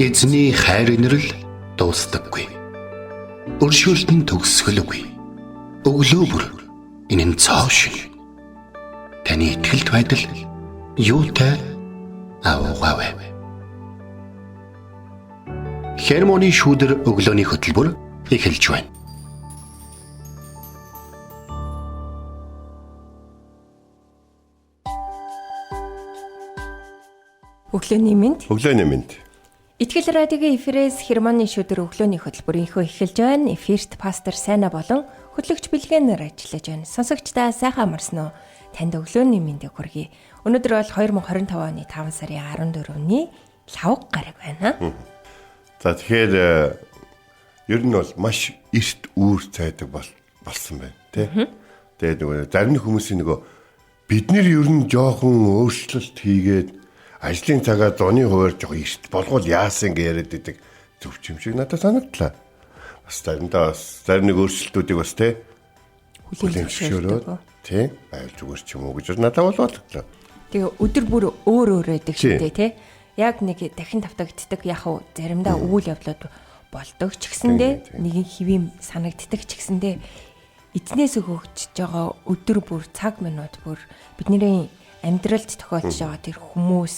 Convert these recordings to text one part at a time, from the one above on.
Эзний хайр инрэл дуустдаггүй. Өршөөлт нь төгсгөлгүй. Өглөө бүр энэ нь цоо шин. Таны итгэлт байдал юутай аавгаав. Хермоны шүүдэр өглөөний хөтөлбөр эхэлж байна. Өглөөний мэнд. Өглөөний мэнд. Итгэл радиогийн эфирээс Хермоны шүдэр өглөөний хөтөлбөр инхөө эхэлж байна. Эфирт пастор Сайна болон хөтлөгч Билгэнээр ажиллаж байна. Сонсогчдаа сайхан амарсан уу? Танд өглөөний мэндийг хүргэе. Өнөөдөр бол 2025 оны 5 сарын 14-ний лавг гараг байна. За тэгэхээр ер нь бол маш эрт үүр цайдаг болсон байна, тий? Тэгээд нөгөө зарим хүмүүсийн нөгөө бид нэр ер нь жоохон өөрчлөлт хийгээд ажлын цагаа зуны хувиар жоох эрт болгоул яасан гэж яриад идэг зөв юм шиг надад санагдлаа. Бас заримдаа бас зарим нэг өөрчлөлтүүдийг бас тий хүлээн зөвшөөрөөд тий байвал зүгээр ч юм уу гэж надад бол бодлоо. Тэгээ өдөр бүр өөр өөр байдаг шүү дээ тий. Яг нэг дахин тавтагддаг яг уу заримдаа үйл явдлууд болдог ч гэсэндээ нэгэн хэвийн санагддаг ч гэсэндээ эзнээс өгөгдөж байгаа өдөр бүр цаг минут бүр бидний амьдралд тохиолдож байгаа тэр хүмүүс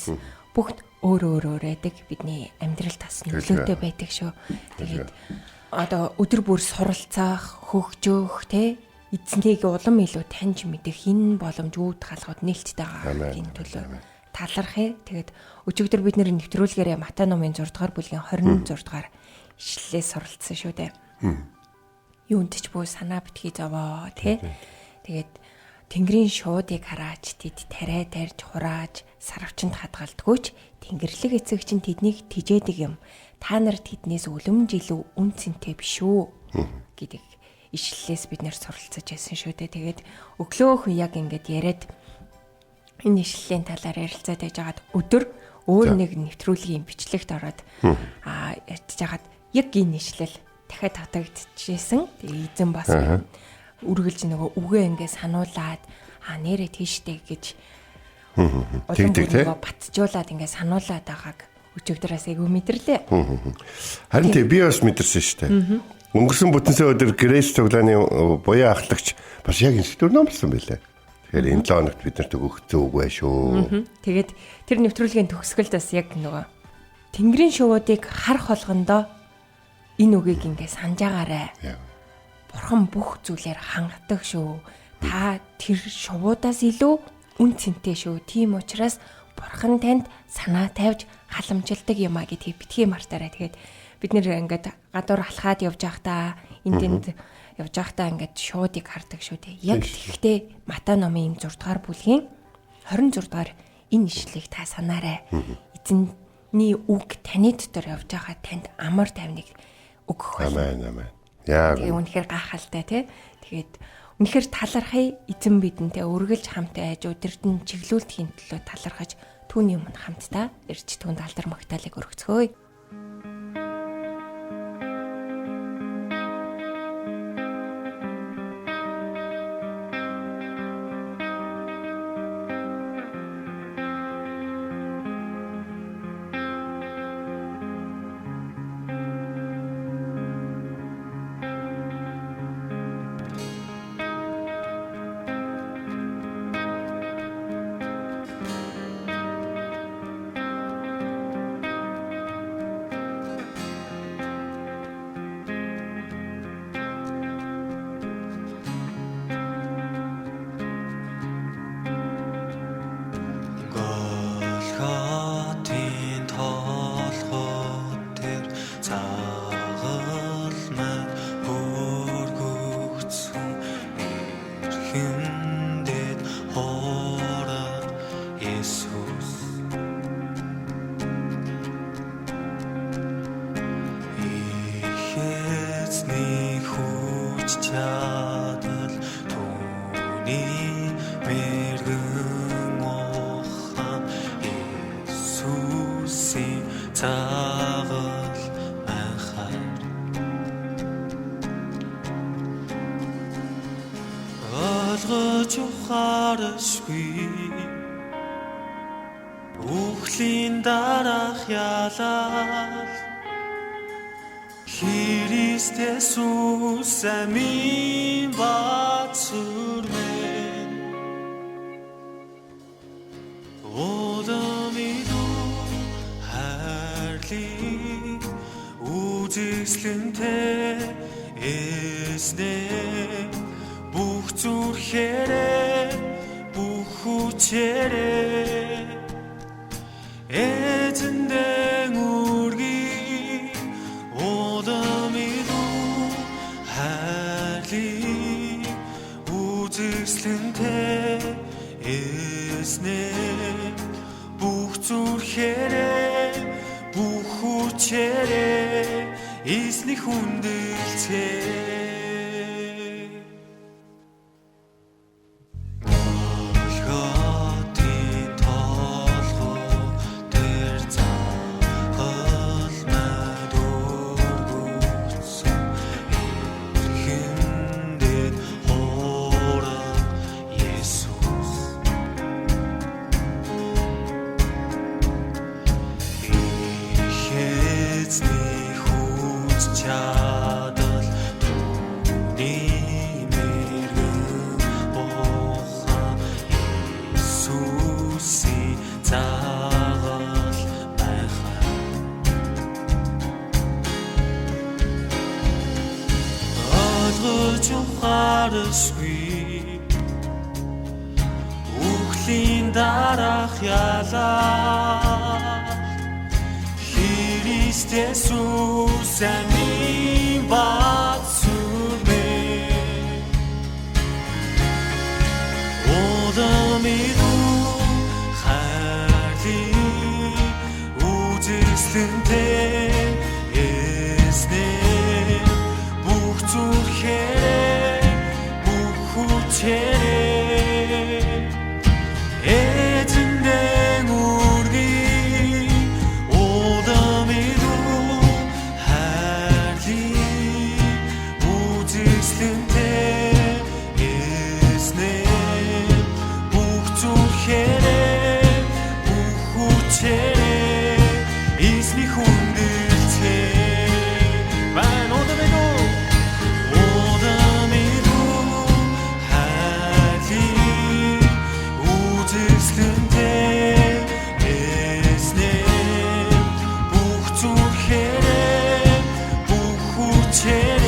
бүгд өөр өөр өөр байдаг. Бидний амьдрал тас нөлөөтэй байдаг шүү. Тэгээд одоо өдөр бүр суралцах, хөгжөөх, тэ эзнийг улам илүү таньж мэдэх энэ боломж үүд халахад нээлттэй байгаа энэ төлөө талархъя. Тэгээд өчигдөр бид нэр нэвтрүүлгээрээ Матай номын 6 дугаар бүлгийн 26 дугаар ишлэлээс суралцсан шүү дээ. Юунд ч бүү санаа битгий зовоо, тэ. Тэгээд Тэнгэрийн шуудыг хараач тэд тариа тарьж хурааж сарвчанд хадгалдаггүй ч Тэнгэрлэг эцэг чинь тэднийг тижээдэг юм. Та нар тэднээс үлэмж илүү үн цэнтэй биш үү гэдэг ишлэлээс бид нэр суралцаж байсан шүү дээ. Тэгээд өглөөх яг ингээд яриад энэ ишлэлийн талаар ярилцаад байж байгаад өдөр өөр нэг нэвтрүүлгийн бичлэгт ороод ярьж байгаад яг энэ ишлэл дахиад татагдчихсэн. Тэгээ эзэн бас үргэлж нөгөө үгээ ингээ сануулад нэрээ тийштэй гэж тэгдэг тий батжуулаад ингээ сануулад байгааг өчигдрээс айгүй мэдэрлээ. Харин тий би бас мэдэрсэн шүү дээ. Өнгөрсөн бүтэнсээ өдөр Грейс цуглааны буян ахлагч бас яг энэ сэдвээр номлосон байлаа. Тэгэхээр энэ 7 хоногт бид нарт өгөх зөв үг бай шүү. Тэгээд тэр нэвтрүүлгийн төгсгөлд бас яг нөгөө Тэнгэрийн шувуудыг харах болгондоо энэ үгийг ингээ санаж агаарай. Бурхан бүх зүйлээр хангадаг шүү. Та тэр шувуудаас илүү үн цэнтэй шүү. Тийм учраас Бурхан танд санаа тавьж халамжилдаг юм а гэдгийг битгий мартаарай. Тэгээд бид нэр ингээд гадуур алхаад явж байхдаа энд тэнд явж байхдаа ингээд шуудыг хардаг шүү дээ. Яг тэгэхдээ Матай номын 6 дугаар бүлгийн 26 дугаар энэ ишлэгийг та санаарай. Эзэнний үг таны дотор явж байгаа танд амар тайвныг өгөх болно. Амен, амен. Яа. Тэгээ үнэхээр гайхалтай тий. Тэгээд үнэхээр талархъя эзэн бидэнтэй үргэлж хамт айж өдөртөн чиглүүлдэхийн төлөө талархаж түүний өмнө хамтдаа ирж түүнд алдар магтаалыг өргөцгөөе. Үхлийн дараах ялал Христ Есүс амийн бацүр мэн Улам илүү хайрлыг үзэсгэлэнтэй эзнээ бүх зүрхээрээ бүх хүчээрээ эзэндээ үргэлж улам илүү хайрлыг үзэсгэлэнтэй эзнээ бүх зүрхээрээ бүх хүчээрээ эзний хүндэлцээ. Голготын толгой дээр загалмайд өргөцсөн эрхэмдэд хуран Есүс их эзний хүч чадал түүний мэргэн ухаан Есүсийн загалмай байхаа ойлгож ухаарсгүй үхлийн дараах ялал Христ Есүс амийн бацүр мэн Улам илүү хайрлыг үзэсгэлэнтэй эзнээ бүх зүрхээрээ бүх хүчээрээ эзэндээ үргэлж улам илүү хайрлыг үзэсгэлэнтэй эзнээ бүх зүрхээрээ бүх хүчээрээ эзний хүндэлцээ байна. Улам илүү улам илүү хайрлыг үзэсгэлэнтэй эзнээ бүх зүрхээрээ бүх хүчээрээ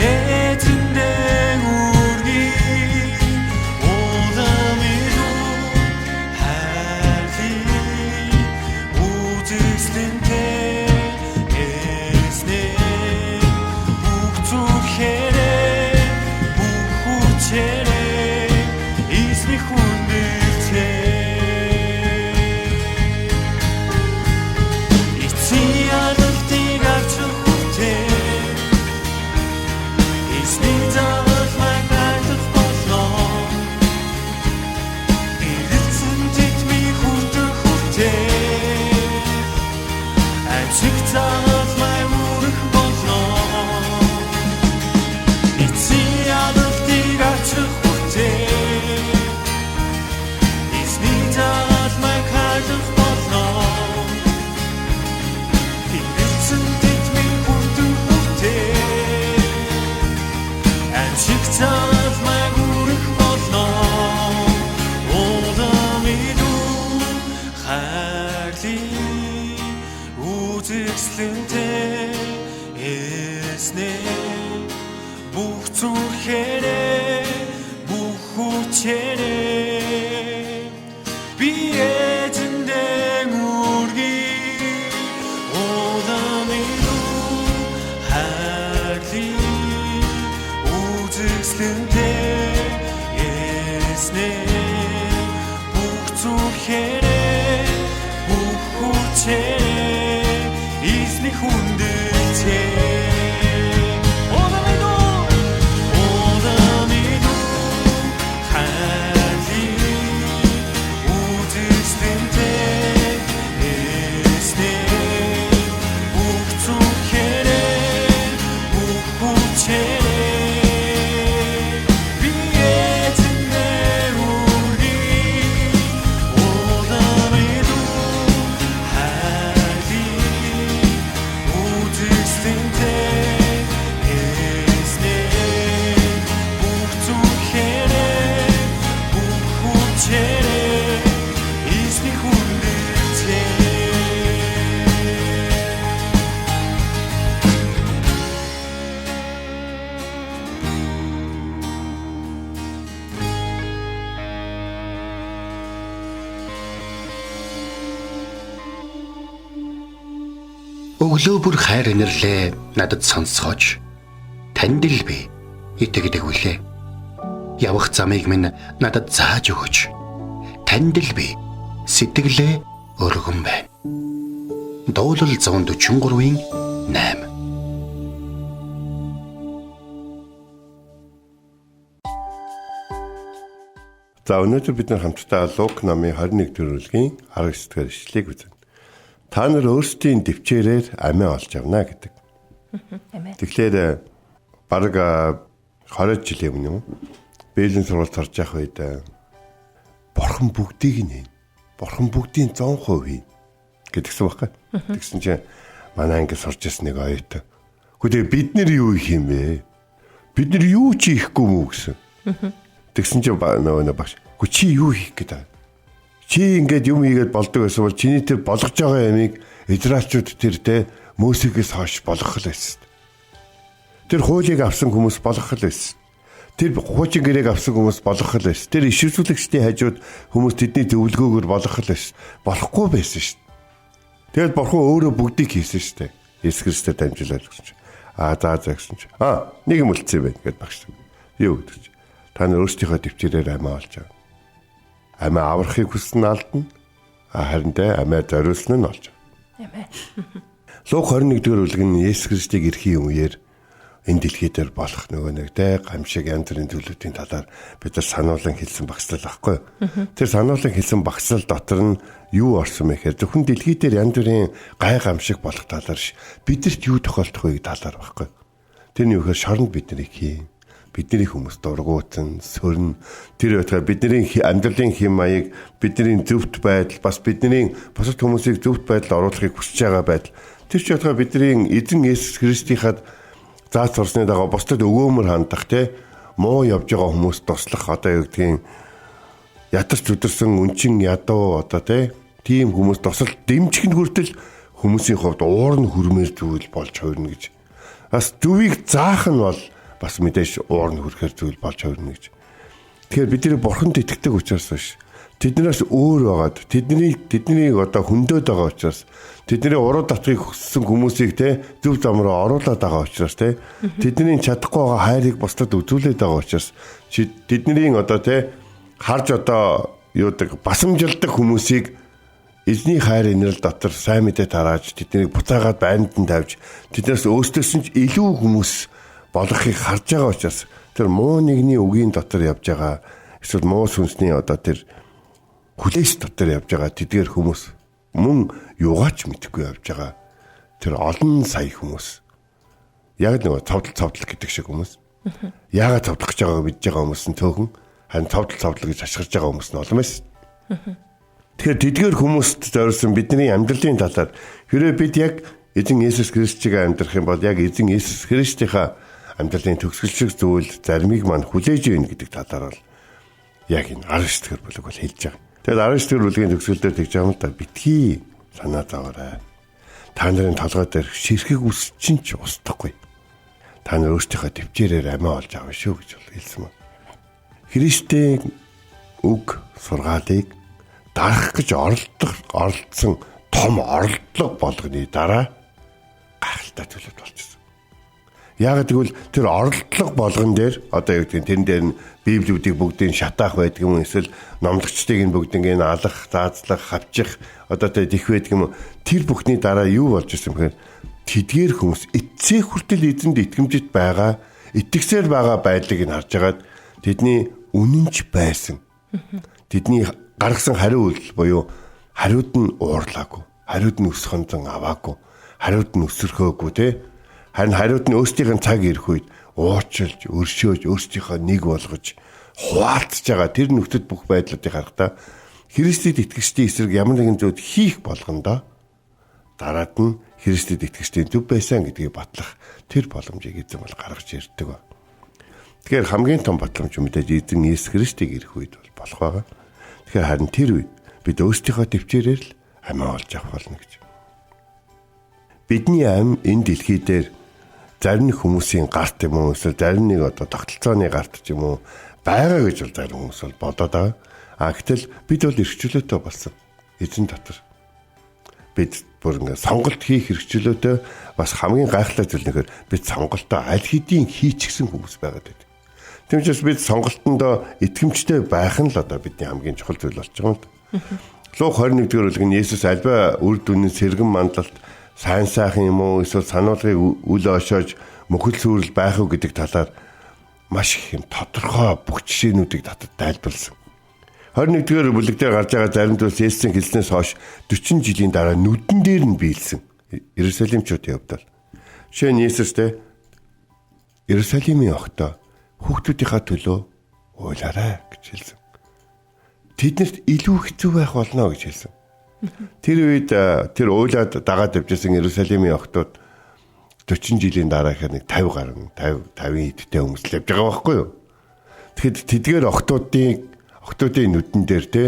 эзэндээ үргэлж улам илүү хайрлыг үзэсгэлэнтэй эзнээ бүх зүрхээрээ бүх хүчээрээ эзний хүндэлцээ. Эцсийн ялалтыг авч хүртээ эзний загалмай хайрлах болно. Эрэлцэн тэтмий хүртэх хүртээ аимшиг загалмай үрэх болно. Эцсийн ялалтыг авч хүртээ эзний загалмай хайрлах болно. Эрэлцэн тэтмий хүртэх хүртээ аимшиг загалмай үрэх болно. Улам илүү хайрлыг үзэсгэлэнтэй эзнээ бүх зүрхээрээ бүх хүчээрээ би эзэндээ үргэлж улам илүү хайрлыг үзэсгэлэнтэй эзнээ бүх зүрхээрээ бүх хүчээрээ эзний хүндэлцээ. Улам илүү улам илүү хайрлыг Өглөө бүр хайр инэрлээ надад сонсгооч. Танд л би итгэдэг үлээ. Явах замыг минь надад зааж өгөөч. Танд л би сэтгэлээ өргөн байна. Дуулал 143-ийн 8. За өнөөдөр бид нар хамтдаа Лук номын 21 дэх бүлгийн 19 дугаар ишлэлийг үзнэ. Та нар өөрсдийн төвчээрээр амиа олж авна гэдэг. Амен. Тэгэхээр бараг 20 жилийн өмнө юм уу? Бээлийн сургуульд орж явах үед бурхан бүгдийг нь хийн. Бурхан бүгдийн 100% хийн гэдгсэн байхгүй. Тэгсэн чинь манай анги сурч ирсэн нэг оюутан. Гэхдээ бид нэр юу хийх юм бэ? Бид нар юу ч хийхгүй мүү гэсэн. Тэгсэн чинь нөгөө багш. Гэхдээ чи юу хийх гээд байгаа? Чи ингээд юм хийгээд болдог байсан бол чиний тэр болгож байгаа ямыг израилчууд тэр те Мөсегээс хойш болгох л байсан. Тэр хуулийг авсан хүмүүс болгох л байсан. Тэр хуучин гэрээг авсан хүмүүс болгох л байсан. Тэр иш үзүүлэгчдийн хажууд хүмүүс тэдний зөвлөгөөгөөр болгох л байсан. Болохгүй байсан шүү дээ. Тэгэл бурхан өөрөө бүгдийг хийсэн шүү дээ. Есүс Христээр дамжуулаад гэсэн чинь. Аа за за гэсэн чинь. Аа нэг юм үлдсэн байх гэд багш. Юу гэдэг чинь. Та нар өөрсдийнхөө төвчээрээр амиа олж авна. Амиа аврахыг хүссэн алдна. Харин тэ амиа зориулсан нь олж авна. Амен. Лук 21 дугаар бүлэг нь Есүс Христийг эрхийн үеэр энэ дэлхий дээр болох нөгөө нэг тэ гамшиг янз бүрийн зүйлүүдийн талаар бид нар сануулan хэлсэн багцлал байхгүй. Тэр сануулan хэлсэн багцлал дотор нь юу орсон бэ гэхээр зөвхөн дэлхий дээр янз бүрийн гай гамшиг болох талаар ш бидэрт юу тохиолдох вэ талаар байхгүй. Тэр нь юу гэхээр шоронд бид нарыг хийн. Бидний хүмүүс дургуутсан, сөрн тэр байтугай бидний амьдралын хэм маяг, бидний зөвхт байдал, бас бидний бусад хүмүүсийг зөвхт байдал оруулахыг хүсэж байгаа байдал. Тэр ч байтугай бидний эзэн Есүс Христийнхад зааж сурсны дагуу бусдад өгөөмөр хандах те муу явж байгаа хүмүүс туслах одоо юу гэдгийг ятарч өдөрсөн үнчин ядуу одоо те тийм хүмүүс тусал дэмжих нь хүртэл хүмүүсийн хувьд уур нь хүрмээр зүйл болж хувирна гэж. Бас зөвийг заах нь бол бас мэдээж уур нь хүрэхээр зүйл болж хувирна гэж. Тэгэхээр бид нэр бурханд итгэдэг учраас биш. Тэднээс өөр байгаад тэднийг одоо хөндөөд байгаа учраас тэдний уруу татхыг хүссэн хүмүүсийг те зөв зам руу оруулаад байгаа учраас те тэдний чадахгүй байгаа хайрыг бусдад үзүүлээд байгаа учраас тэдний одоо те харж одоо юудаг басамжилдаг хүмүүсийг эзний хайр инрэл дотор сайн мэдээ тарааж тэднийг буцаагаад байранд нь тавьж тэднээс өөрсдөөс нь илүү хүмүүс болгохыг харж байгаа учраас тэр муу нэгний үгийн дотор явж байгаа эсвэл муу сүнсний одоо тэр хүлээс дотор явж байгаа тэдгээр хүмүүс мөн юугаач мэдэхгүй явж байгаа тэр олон сая хүмүүс яг нөгөө цовдол гэдэг шиг хүмүүс яагаад цовдлох гэж байгааг мэдж байгаа хүмүүс нь цөөхөн харин цовдол гэж ашиглаж байгаа хүмүүс нь олон байсан. Тэгэхээр тэдгээр хүмүүст зориулсан бидний амьдралын талаар хэрвээ бид яг эзэн Есүс Христийг амьдрах юм бол яг эзэн Есүс Христийнхаа амьдралын төгсгөл шиг зүйл заримыг мань хүлээж ийн гэдэг талаар бол яг энэ 19 дэх бүлэг бол хэлж байгаа. Тэгээд 19 дэх бүлгийн төгсгөл дээр тэгж байгаа юм л да битгий санаа зовоорой. Та нарын толгой дээр ширхэг үс чинь ч устдахгүй. Та нар өөрсдийнхөө төвчээрээр амиа олж авна шүү гэж бол хэлсэн байна. Христийн үг сургаалыг дарах гэж оролдсон том оролдлого болгоны дараа гайхалтай зүйлүүд болчихсон. Яг тэгвэл тэр оролдлого болгон дээр одоо юу гэдэг нь тэрэн дээр нь библиудыг бүгдийг шатаах байдаг юм эсвэл номлогчдыг нь бүгднийг алах, заазлах, хавчих одоо тэр дэх байдаг юм. Тэр бүхний дараа юу болж ирсэн бэхээр тэдгээр хүмүүс эцсээ хүртэл эзэнд итгэмжит байгаа, итгэсээр байгаа байдлыг нь харж агаад тэдний үнэнч байсан. Тэдний гаргасан хариу үйлдэл буюу хариуд нь уурлаагүй, хариуд нь өс хонзон аваагүй, хариуд нь өсөрхөөгүй те. Харин хариуд нь өөрсдийнх нь цаг ирэх үед уучлж, өршөөж, өөрсдийнхөө нэг болгож хуваалцж байгаа тэр нөхдөд бүх байдлуудыг харахтаа Христэд итгэгчдийн эсрэг ямар нэгэн зүйл хийх болгондоо дараад нь Христэд итгэгчдийн зөв байсан гэдгийг батлах тэр боломжийг эзэн бол гаргаж ирдэг. Тэгэхээр хамгийн том батламж мэдээж эзэн Есүс Христийг ирэх үед бол болох байгаа. Тэгэхээр харин тэр үед бид өөрсдийнхөө төвчээрээр л амиа олж авах болно гэж. Бидний ам энэ дэлхий дээр зарим хүмүүсийн гарт юм уу эсвэл зарим нэг одоо тогтолцооны гарт ч юм уу байгаа гэж бол зарим хүмүүс бол бодоод байгаа. А гэтэл бид бол эрхчлөөтэй болсон. Эзэн дотор бид Бүр ингээд сонголт хийх хэрэгчлөөтэй бас хамгийн гайхалтай зүйл нэхэр бид сонголтоо аль хэдийн хийчихсэн хүмүүс байгаад байдаг. Тийм учраас бид сонголтондоо итгэмжтэй байх нь л одоо бидний хамгийн чухал зүйл болж байгаа юм л. Луг 21-р бүлэг нь Есүс альва үр дүнний сэргэн мандлалт сайн сайхан юм уу эсвэл сануулгыг үл ошоож мөхөл сүрэл байх уу гэдэг талаар маш их юм тодорхой бүх жишээнүүдийг татад тайлбарлсан. 21-р бүлэг дээр гарч байгаа зарим зүйлс Есүсийн хэлснээс хойш 40 жилийн дараа нүдэн дээр нь биелсэн. Иерусалимчуудын хувьд бол. Жишээ нь Есүс те Иерусалимийн охтоо хүүхдүүдийнхаа төлөө уйлаарай гэж хэлсэн. Тэднэрт илүү хэцүү байх болно гэж хэлсэн. Тэр үед тэр уйлаад дагаад явжсэн Иерусалимийн охтууд 40 жилийн дараа ихээр нэг 50 гаруй 50 50 эдтэй хүмүүс л явж байгаа байхгүй юу? Тэгэхэд тэдгээр охтуудын нүдэн дээр те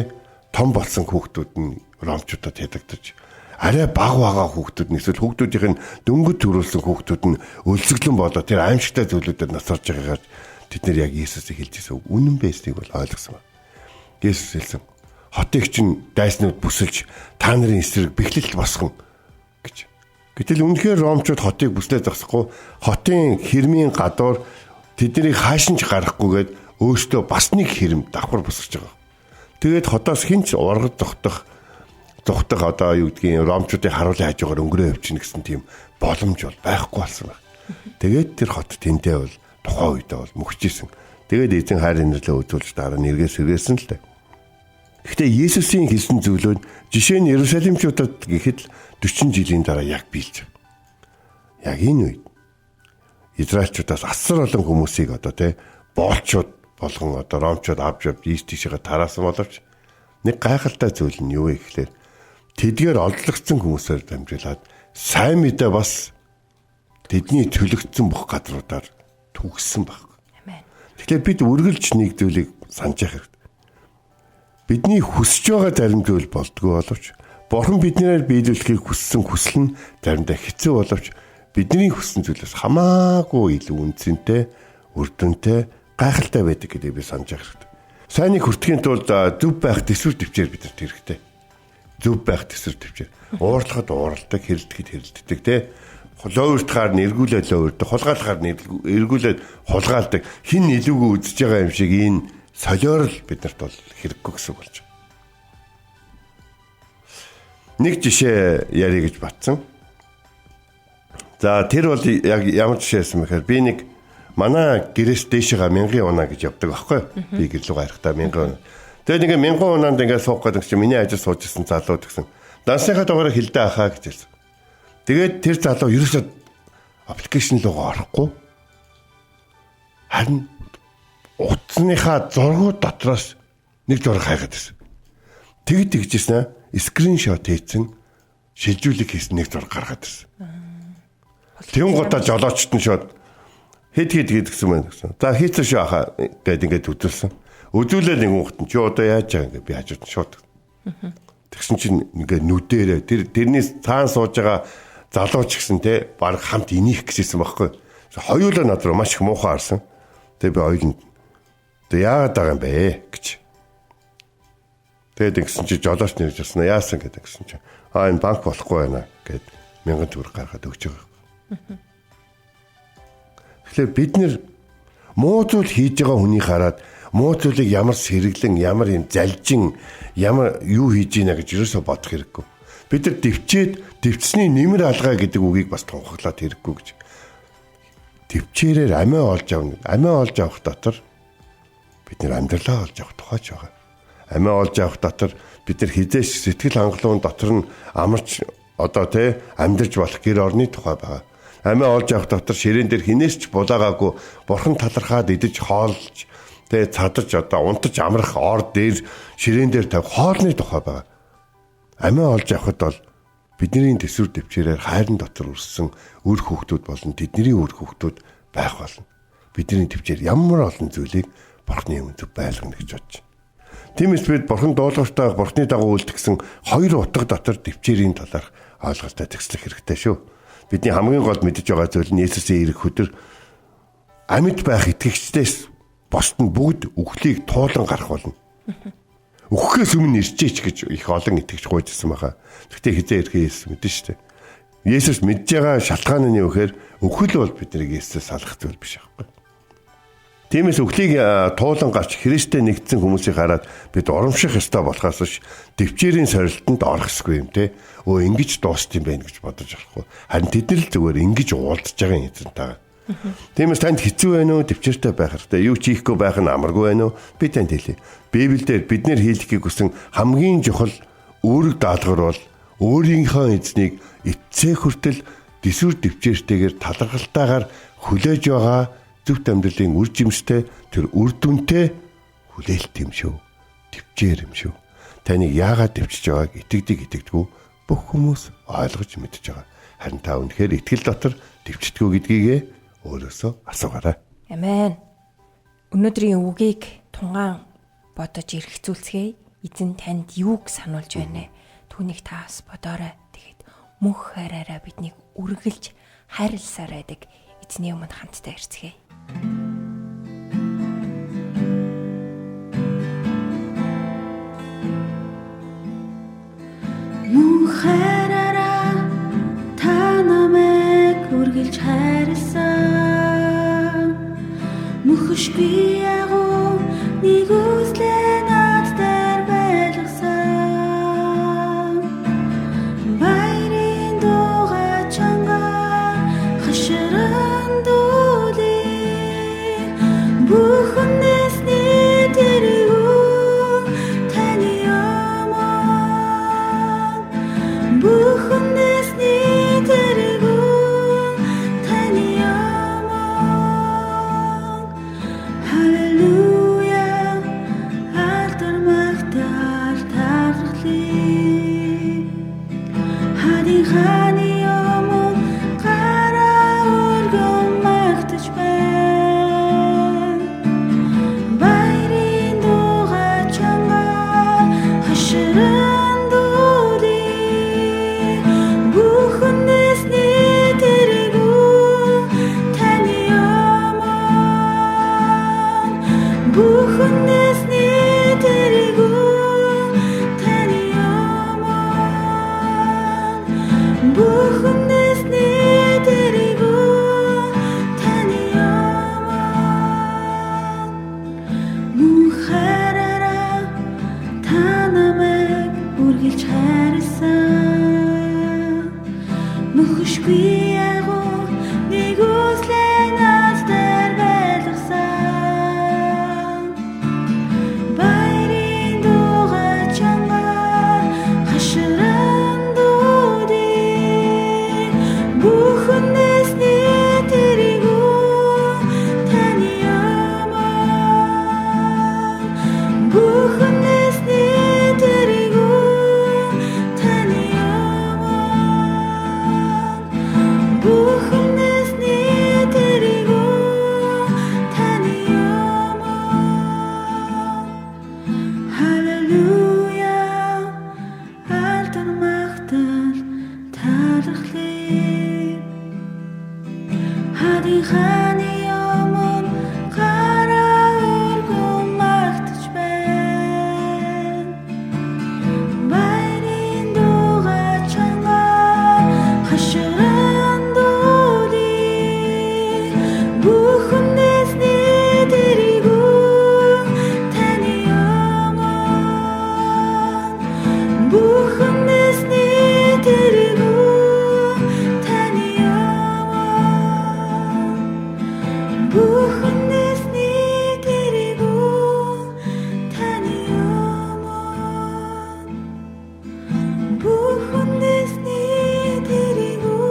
том болсон хүүхдүүд нь ромчуудад ядагдаж арай баг байгаа хүүхдүүд нь эсвэл хүүхдүүдийнх нь дөнгөж төрүүлсэн хүүхдүүд нь өлсгөлэн болоо тэр аимшигтай зүйлүүдээр насарж байгаагаар тэд нэр яг Есүсийг хэлж ирсэн үнэн байсныг бол ойлгосон байна. Есүс хэлсэн. Хотыг чинь дайснууд бүсэлж та нарын эсрэг бэхлэлт босгоно гэж. Гэтэл үнэхээр ромчууд хотыг бүслээ зогсохгүй хотын хэрмийн гадуур тэднийг хааш нь ч гарахгүйгээд өөртөө бас нэг хэрэм давхар босгож байгаа. Тэгээд хотоос хинч ургад зогтох одоо юу гэдгийг ромчуудын харуулын хажуугаар өнгөрөө явчихна гэсэн тийм боломж бол байхгүй болсон байна. Тэгээд тэр хот тэндээ бол тухайн үедээ бол мөхөж исэн. Тэгээд эзэн хайр инэрлээ үзүүлж дараа нь эргээ сэргээсэн л дээ. Гэхдээ Есүсийн хэлсэн зүйлүүд жишээ нь Иерусалимчуудад гэхэд л 40 жилийн дараа яг биелж байгаа. Яг энэ үед Израильчуудаас асар олон хүмүүсийг одоо тэ боолчууд болгон одоо ромчууд авч явж ийш тийшээ тараасан боловч нэг гайхалтай зүйл нь юу вэ гэхлээр тэдгээр олдлогдсон хүмүүсээр дамжуулаад сайн мэдээ бас тэдний төлөгдсөн бүх газруудаар түгсэн баг. Тэгэхээр бид үргэлж нэг зүйлийг санаж явах хэрэгтэй. Бидний хүсэж байгаа зарим зүйл болдгоо боловч Бурхан биднээр биелүүлэхийг хүссэн хүсэл нь заримдаа хэцүү боловч бидний хүссэн зүйлээс хамаагүй илүү үнцэнтэй, үр дүнтэй, гайхалтай байдаг гэдгийг би санаж явах хэрэгтэй. Сайныг хүртэхийн тулд зөв байх төсвөр төвчээр бидэрт хэрэгтэй. Зөв байх төсвөр төвчээр. Уурлахад уурладаг, хэрэлдэхэд хэрэлддэг, тэ. Лоуртахаар нь эргүүлээд лоурдаг, хулгайлахаар нь эргүүлээд хулгайлдаг. Хин илүүгүй үзэж байгаа юм шиг энэ солиор л бидэрт бол хэрэггүй гэсэн болж байна. Нэг жишээ ярих гэж батсан. За тэр бол яг ямар жишээ байсан бэхээр би нэг манай гэрээс дээшээгээ 1000 унаа гэж явдаг байхгүй. Би гэр лүү гарахдаа 1000 унаа. Тэгээд ингээ 1000 унаанд ингээ суух гэдэг чинь миний ажил сууж исэн залуу гэсэн. Дансныхаа дугаарыг хилдэ ахаа гэж хэлсэн. Тэгээд тэр залуу ерөөсөө аппликейшн руугаа орохгүй. Харин утасныхаа зургууд дотроос нэг зураг хайгаад байсан. Тэгж тэгжсэн аа скриншот хийсэн, шилжүүлэг хийсэн нэг зураг гаргаад ирсэн. Тэнгуудаа жолоочт нь шууд хэд хэд гэдгсэн байна гэсэн. За хийцэн шүү ахаа гэд ингээд үзүүлсэн. Үзүүлээд нэгэн ухт нь чи одоо яаж байгаа ингээд би хажууд нь шууд. Тэгсэн чинь ингээд нүдэрээ тэрний цаан сууж байгаа залууч гэсэн те баг хамт инех гэжсэн байхгүй. Хоёулаа над руу маш их муухай харсан. Тэгээ би хоёуланд тэг яагаад байгаа юм бэ гэж. Тэгээд ингэсэн чи жолооч нэрж ирсэн. Яасан гэдэг гэсэн чи. Аа энэ банк болохгүй байна гэд 1000 төгрөг гаргаад өгч байгаа. Тэгэхээр бид нэр муу зүйл хийж байгаа хүнийг хараад муу зүйлийг ямар сэргэлэн, ямар юм залжин, ямар юу хийж ийна гэж юусоо бодох хэрэггүй. Бид нар дэвчээд дэвчсний нэмэр алгаа гэдэг үгийг бас тунхаглаад хэрэггүй гэж. Дэвчээрээр амиа олж авна. Амиа олж авах дотор бид нар амьдралаа олж авах тухайч байгаа. Амиа олж авах дотор бид нар хизээш сэтгэл хангалуун дотор нь амарч одоо тий амьдарч болох гэр орны тухай байгаа. Амиа олж авах дотор ширээн дээр хинээс ч булаагаагүй бурхан талархаад идэж хоолж тий цадарч одоо унтаж амрах ор дээр ширээн дээр тавих хоолны тухай байгаа. Амиа олж авахд бол бидний төсвөр төвчээрээр хайрын дотор үрсэн үр хүүхдүүд болон тэдний үр хүүхдүүд байх болно. Бидний төвчээр ямар олон зүйлийг бурхны өмнө зөв байлгана гэж бодож байна. Тиймээс бид бурхан дуулууртай бурхны дагуу үйлдэх гэсэн хоёр утга дотор төвчээрийн талаарх ойлголттой зэгслэх хэрэгтэй шүү. Бидний хамгийн гол мэдэж байгаа зүйл нь Есүсийн ирэх өдөр амьд байх итгэгчдээс бусд нь бүгд үхлийг туулан гарах болно. Үхэхээс өмнө ирчээч гэж их олон итгэж гуйжсэн байгаа. Гэхдээ хизээ ирэхээ Есүс мэдэн шүү дээ. Есүс мэдж байгаа шалтгаан нь юу гэхээр үхэл бол биднийг Есүсээс салах зүйл биш аахгүй. Тиймээс үхлийг туулан гарч Христтэй нэгдсэн хүмүүсийг хараад бид урамших ёстой болохоос биш төвчээрийн сорилтонд орох ёсгүй юм те. Өө ингэж дуусч юм байна гэж бодож болохгүй. Харин тэд нар л зүгээр ингэж уулзж байгаа юм эзэнтэйгээ. Тиймээс танд хэцүү байна уу? Төвчээртэй байх хэрэгтэй. Юу ч хийхгүй байх нь амаргүй байна уу? Би танд хэлье. Библиэлд бид нэр хийлгэхийг хүсэн хамгийн чухал үүрэг даалгавар бол өөрийнхөө эзнийг эцсээ хүртэл дэсүр төвчээртэйгээр талархалтайгаар хүлээж байгаа зөвхт амьдралын үр жимстэй тэр үр дүнтэй хүлээлт юм шүү. Төвчээр юм шүү. Таныг яагаад төвчж байгааг итгэдэг итгэдэггүй бүх хүмүүс ойлгож мэдж байгаа. Харин та үнэхээр итгэл дотор төвчдгүү гэдгийгээ өөрөөсөө асуугаарай. Амен. Өнөөдрийн үгийг тунгаан бодож эргэцүүлцгээе. Эзэн танд юуг сануулж байна вэ? Түүнийг та бас бодоорой. Тэгэхэд мөнх хайраараа биднийг үргэлж хайрласаар байдаг эзний өмнө хамтдаа ирцгээе. Мөн хайраараа та намайг үргэлж хайрласан. Мөхөшгүй агуу нэг үзлээ над дээр байлгасан. Баярын дууга чангаар хаширан дүүлээ. Бүхнээс тэрэгүү таны өмнө. Бүхнээс тэрэгүү таны өмнө. Халелуя, алдар магтаал талархлыг. Хадин хааны өмнө гараа өргөн магтаж байна. Баярын дууга чангаар хаширан дүүлээ. Бүхнээс тэрэгүү таны өмнө. Бүхнээс тэрэгүү таны өмнө. Бүхнээс тэрэгүү таны өмнө. Мөн хайраараа та намайг үргэлж хайрласан. Мөхөшгүй агуу нэг үзлээ над дээр байлгасан. Баярын дууга чангаар хаширан дүүлээ. Бүхнээс тэрэгүү таны өмнө. Бүхнээс тэрэгүү таны өмнө. Бүхнээс тэрэгүү таны өмнө. Халелуя, алдар магтаал талархлыг. Хадин хааны өмнө гараа өргөн магтаж байна. Баярын дууга чангаар хаширан дүүлээ. Бүхнээс тэрэгүү таны өмнө. Бүхнээс тэрэгүү таны өмнө. Бүхнээс тэрэгүү таны өмнө. Бүхнээс тэрэгүү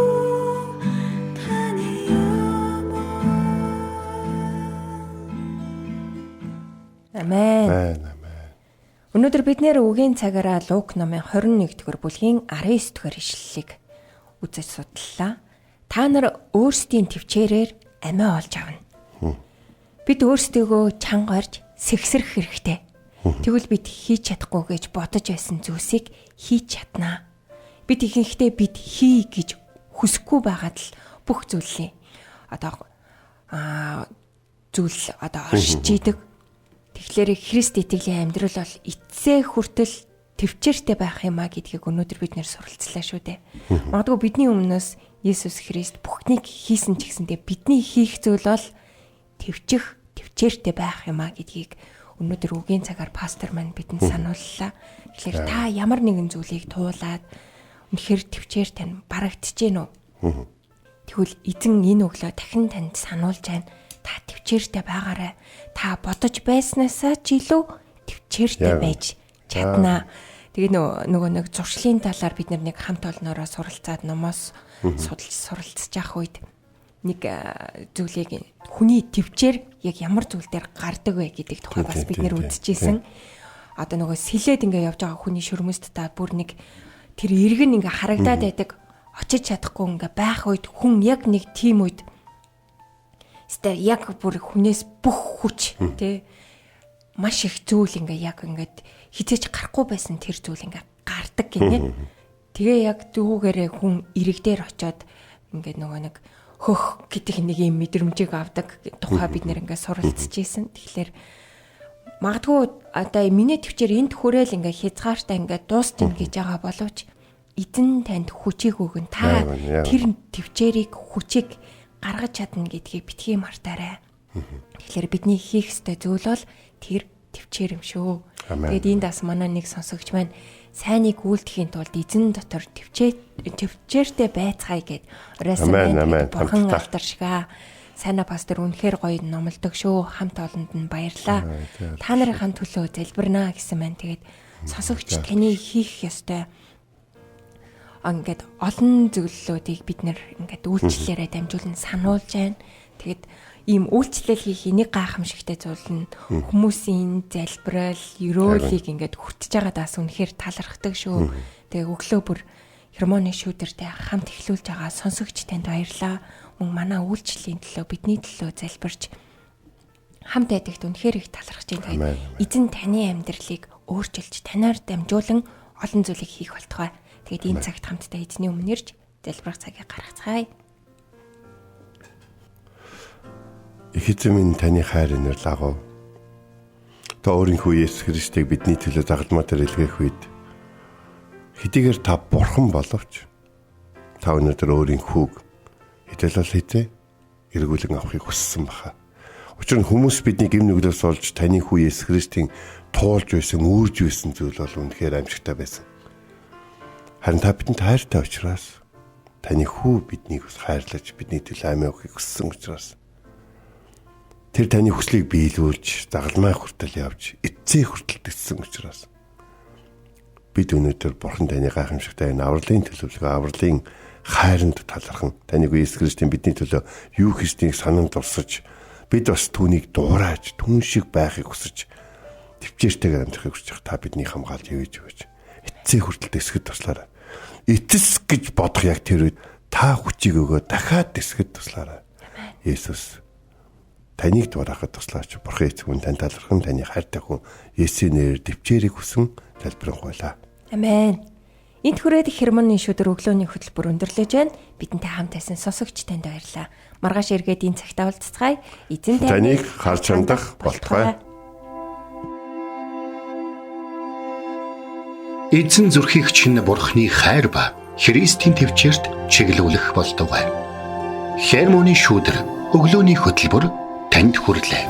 таны өмнө. Амен. Амен. Амен. Өнөөдөр бид нэр үгийн цагаараа Лук номын 21-р бүлгийн 19-р ишлэлийг үзэж судлаа. Та нар өөрсдийн төвчээрээр амиа олж авна. Бид өөрсдийгөө чанга орж сэгсрэх хэрэгтэй. Тэгвэл бид хийж чадахгүй гэж бодож байсан зүйлсийг хийж чаднаа. Бид ихэнхдээ бид хий гэж хүсэхгүй байгаад л бүх зүйлийн одоо зүйл одоо оршиж идэг. Тэгэхээр Христ итгэлийн амьдрал бол эцсээ хүртэл төвчээртэй байх юм а гэдгийг өнөөдөр бид нэр суралцлаа шүү дээ. Магадгүй бидний өмнөөс Есүс Христ бүхнийг хийсэн ч гэсэндээ бидний хийх зүйл бол төвчих, төвчээртэй байх юм а гэдгийг өнөөдөр үгийн цагаар пастор маань бидэнд санууллаа. Тэгэхээр та ямар нэгэн зүйлийг туулаад үнэхээр төвчээр тань барагдчихэв гэнэ үү? Тэгвэл эзэн энэ өглөө дахин танд сануулж байна. Та төвчээртэй байгаарай. Та бодож байснаасаа ч илүү төвчээртэй байж чаднаа. Тэгээ нөгөө нэг зуршлын талаар бид нэг хамт олноороо суралцаад номоос судалж суралцж явах үед нэг зүйлийг хүний төвчээр яг ямар зүйл дээр гардаг вэ гэдэг тухай бас бид нэр үзчихсэн. Одоо нөгөө сэлээд ингээ явж байгаа хүний шөрмөст та бүр нэг тэр иргэн ингээ харагдаад байдаг, очиж чадахгүй ингээ байх үед хүн яг нэг тийм үед өстой яг бүр хүнээс бүх хүч тий маш их зүйл ингээ яг ингээд хизээч гарахгүй байсан тэр зүйл ингээ гардаг гинэ. Тэгээ яг дүүгээрээ хүн ирэг дээр очиод ингээд нөгөө нэг хөх гэдэг нэг юм мэдрэмжийг авдаг тухай бид нэр ингээ суралцж ийсэн. Тэгэхээр магадгүй одоо миний төвчээр энд хүрээл ингээ хязгаартай ингээ дуусчихна гэж байгаа боловч эзэн танд хүчийг өгөн, та тэр төвчээрийг хүчийг гаргаж чадна гэдгийг битгий мартаарай. Тэгэхээр бидний хийх ёстой зүйл бол тэр төвчээр юм шүү. Тэгээд энд бас манай нэг сонсогч маань сайныг үйлдэхийн тулд эзэн дотор төвчээртэй байцгаая гэд оройсон байна. Бурхан алдаршгаа. Сайна пастор үнэхээр гоё номлодог шүү. Хамт олонд нь баярлаа. Та нарын төлөө залбирнаа гэсэн маань. Тэгээд сонсогч таны хийх ёстой ингээд олон зөвлөлүүдийг бид нэр ингээд үйлчлэлээрээ дамжуулан сануулж байна. Тэгээд ийм үйлчлэл хийх энийг гайхамшигтай зүйл нь хүмүүсийн залбирал, ерөөлийг ингээд хүртэж байгаадаас үнэхээр талархдаг шүү. Тэгээ өглөө бүр хермоны шүүдэртэй хамт эхлүүлж байгаа сонсогч танд баярлалаа. Мөн манай үйлчлэлийн төлөө бидний төлөө залбирч хамт байдагт үнэхээр их талархаж байна. Тэгээд эзэн таны амьдралыг өөрчилж танаар дамжуулан олон зүйлийг хийх болтугай. Тэгээд энэ цагт хамтдаа эзний өмнө ирж залбирах цагийг гаргацгаая. Их эзэн минь таны хайр инэрл агуу. Та өөрийнхөө Есүс Христийг бидний төлөө загалмай дээр илгээх үед хэдийгээр та бурхан боловч та өнөөдөр өөрийн хүүг хэдэл бол хизээ эргүүлэн авахыг хүссэн баха. Учир нь хүмүүс бидний гэм нүглээс олж таны хүү Есүс Христийн туулж байсан, үүрж байсан зүйл бол үнэхээр аимшигтай байсан. Харин та бидэнд хайртай учраас таны хүү биднийг бас хайрлаж бидний төлөө амиа өгөхийг хүссэн учраас тэр таны хүслийг биелүүлж загалмай хүртэл явж эцсээ хүртэл тэссэн учраас бид өнөөдөр бурхан таны гайхамшигтай энэ авралын төлөвлөгөө, авралын хайранд талархан таны Есүс Христийн бидний төлөө юу хийснийг санан дурсаж бид бас түүнийг дуурайж түн шиг байхыг хүсэж төвчээртэйгээр амьдрахыг хүсэж та биднийг хамгаалж явж өгөөч. Эцсээ хүртэл тэсгэд туслаарай. Эцэс гэж бодох яг тэр үед та хүчийг өгөө дахиад тэсгэд туслаарай. Есүс таныг дуурайхад туслаач. Бурхан эцэг минь тань талархан таны хайртай хүн Есүсийн нэрээр төвчээрийг хүсэн залбирanгуйлаа. Амен. Энд хүрээд хермоны шүдэр өглөөний хөтөлбөр өндөрлөж байна. Бидэнтэй хамт байсан сонсогч танд баярлалаа. Маргааш эргээд энэ цагт уулзцгаая. Эзэн таныг харж хандах болтугай. Эзэн зүрхийг чинь бурхны хайр ба Христийн төвчөрт чиглүүлэх болтугай. Хермоны шүүдэр өглөөний хөтөлбөр танд хүрэлээ.